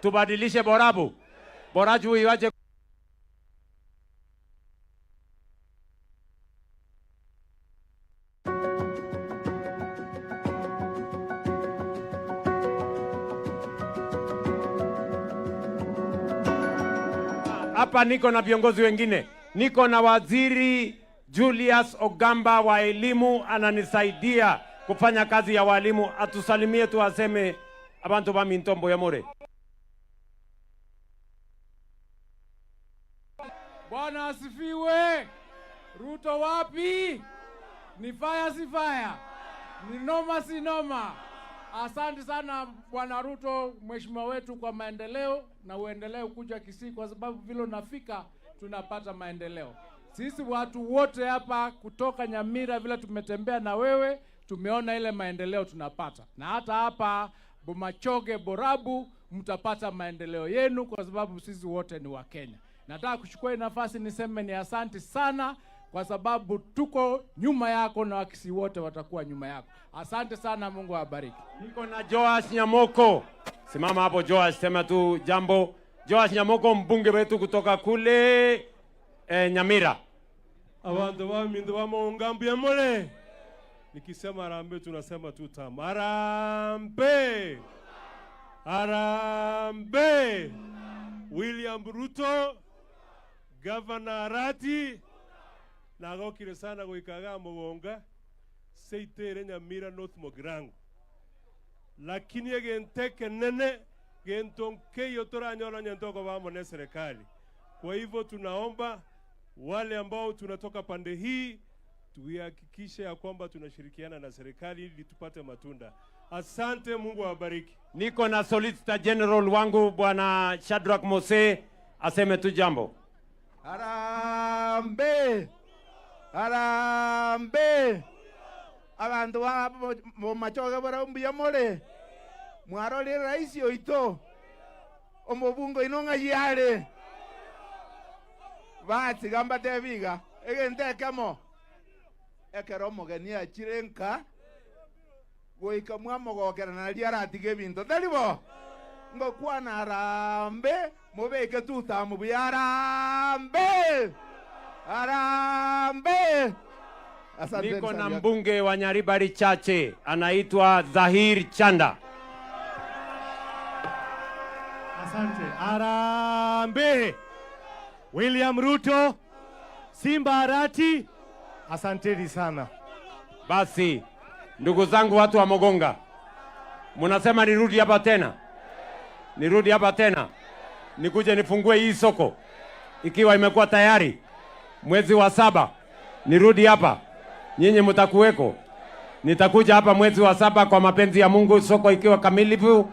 Tubadilishe Borabu. Borabu iwache hapa. Niko na viongozi wengine, niko na waziri Julius Ogamba wa elimu, ananisaidia kufanya kazi ya walimu. Atusalimie tu aseme abantu ba Mintombo ya more. Bwana asifiwe. Ruto wapi? Ni fire si fire? Ni noma si noma? Asante sana Bwana Ruto, mheshimiwa wetu, kwa maendeleo na uendelee kuja Kisii, kwa sababu vile unafika tunapata maendeleo. Sisi watu wote hapa kutoka Nyamira, vile tumetembea na wewe, tumeona ile maendeleo tunapata, na hata hapa Bomachoge Borabu mtapata maendeleo yenu, kwa sababu sisi wote ni Wakenya. Nataka kuchukua hii nafasi niseme ni asante sana kwa sababu tuko nyuma yako na Wakisii wote watakuwa nyuma yako. Asante sana, Mungu awabariki. Niko na Joash Nyamoko. Simama hapo Joash, sema tu jambo. Joash Nyamoko, mbunge wetu kutoka kule Nyamira. Abantu bamindu bamongambi mole. Nikisema harambee tunasema tu tam. Harambee! Harambee! William Ruto, Governor Arati, nagokire sana goikaga mugonga seitere Nyamira North Mugirango. Lakini egente kenene gento nkeyo toranyora nyentoko bamo ne serikali. Kwa hivyo tunaomba wale ambao tunatoka pande hii tuhakikishe ya kwamba tunashirikiana na serikali ili tupate matunda. Asante, Mungu awabariki. Niko na Solicitor General wangu Bwana Shadrack Mose aseme tu jambo. Harambee! Harambee! Abandu ba bomachoge bara mbuya more mwarorire rais oito omobungo ino ng'ai are batiga mbatebiga egento ekemo ekero omogeni achire nka goika mwamogokera naria aratiga ebinto tari bo ngokwana harambee mubeke tutamu buya harambee harambee. Asanteni Niko na sana. mbunge wa Nyaribari Chache anaitwa Zahir Chanda. Asante. Harambee. William Ruto, Simba Arati, asanteni sana. Basi ndugu zangu watu wa Mogonga, munasema nirudi hapa tena? Nirudi hapa tena nikuje nifungue hii soko ikiwa imekuwa tayari mwezi wa saba? Nirudi hapa, nyinyi mtakuweko. Nitakuja hapa mwezi wa saba kwa mapenzi ya Mungu, soko ikiwa kamilifu.